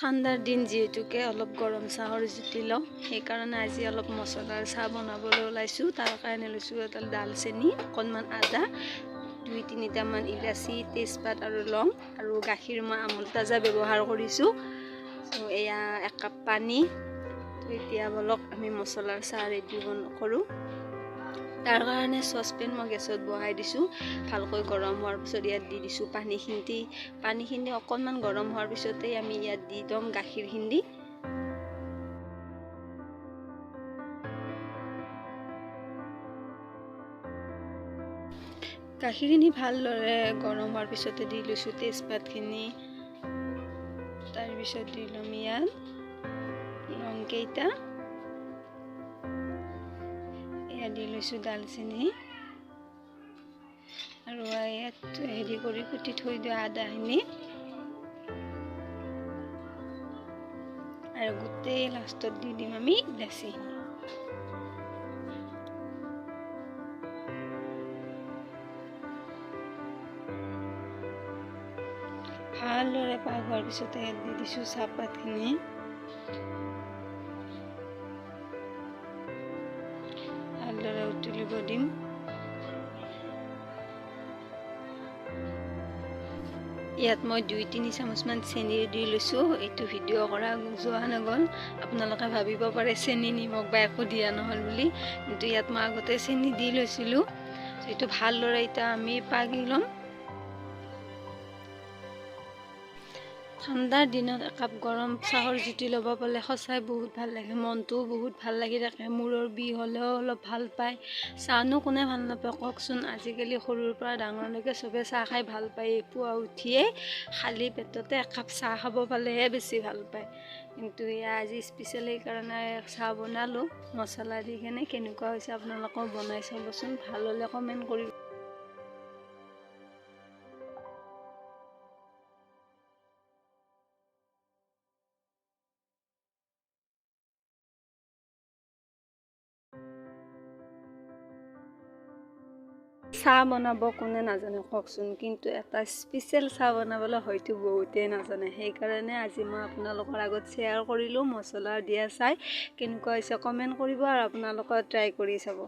ঠাণ্ডাৰ দিন যিহেতুকে অলপ গৰম চাহৰ জুতি লওঁ, সেইকাৰণে আজি অলপ মছলাৰ চাহ বনাবলৈ ওলাইছোঁ। তাৰ কাৰণে লৈছোঁ এটা দালচেনি, অকণমান আদা, 2-3টামান ইলাচি, তেজপাত আৰু লং, আৰু গাখীৰ মই আমুল তাজা ব্যৱহাৰ কৰিছোঁ। এয়া 1 কাপ পানী। এতিয়া বলক আমি মছলাৰ চাহ ৰেডি কৰোঁ। তাৰ কাৰণে চচপেন মই গেছত বহাই দিছোঁ। ভালকৈ গৰম হোৱাৰ পিছত ইয়াত দি দিছোঁ পানীখিনি। পানীখিনি অকণমান গৰম হোৱাৰ পিছতেই আমি ইয়াত দি দিম গাখীৰখিনি। গাখীৰখিনি ভালদৰে গৰম হোৱাৰ পিছতে দি লৈছোঁ তেজপাতখিনি। তাৰপিছত দি ল'ম ইয়াত লংকেইটা, ইয়াত দি লৈছোঁ দালচেনি, আৰু ইয়াত হেৰি কৰি কুটি থৈ দিয়া আদাখিনি, আৰু গোটেই লাষ্টত দি দিম আমি ইলাচি। ভালদৰে পাক হোৱাৰ পিছতে ইয়াত দি দিছোঁ চাহপাতখিনি। ভালদৰে উতলিব দিম। ইয়াত মই 2-3 চামুচমান চেনি দি লৈছোঁ। এইটো ভিডিঅ' কৰা যোৱা নগ'ল, আপোনালোকে ভাবিব পাৰে চেনি নিমখ বা একো দিয়া নহ'ল বুলি, কিন্তু ইয়াত মই আগতে চেনি দি লৈছিলোঁ। এইটো ভালদৰে এতিয়া আমি পাগি ল'ম। ঠাণ্ডাৰ দিনত একাপ গৰম চাহৰ জুতি ল'ব পালে সঁচাই বহুত ভাল লাগে, মনটোও বহুত ভাল লাগি থাকে। মূৰৰ বিষ হ'লেও অলপ ভাল পায়। চাহনো কোনে ভাল নাপায় কওকচোন? আজিকালি সৰুৰ পৰা ডাঙৰলৈকে চবে চাহ খাই ভাল পায়। পুৱা উঠিয়ে খালী পেটতে একাপ চাহ খাব পালেহে বেছি ভাল পায়। কিন্তু এয়া আজি স্পেচিয়েল সেইকাৰণে চাহ বনালোঁ মছলা দি কেনে। কেনেকুৱা হৈছে আপোনালোকেও বনাই চাবচোন, ভাল হ'লে কমেণ্ট কৰিব। চাহ বনাব কোনে নাজানে কওকচোন, কিন্তু এটা স্পেচিয়েল চাহ বনাবলৈ হয়তো বহুতেই নাজানে। সেইকাৰণে আজি মই আপোনালোকৰ আগত শ্বেয়াৰ কৰিলোঁ মছলা দিয়া চাহ। কেনেকুৱা হৈছে কমেণ্ট কৰিব আৰু আপোনালোকে ট্ৰাই কৰি চাব।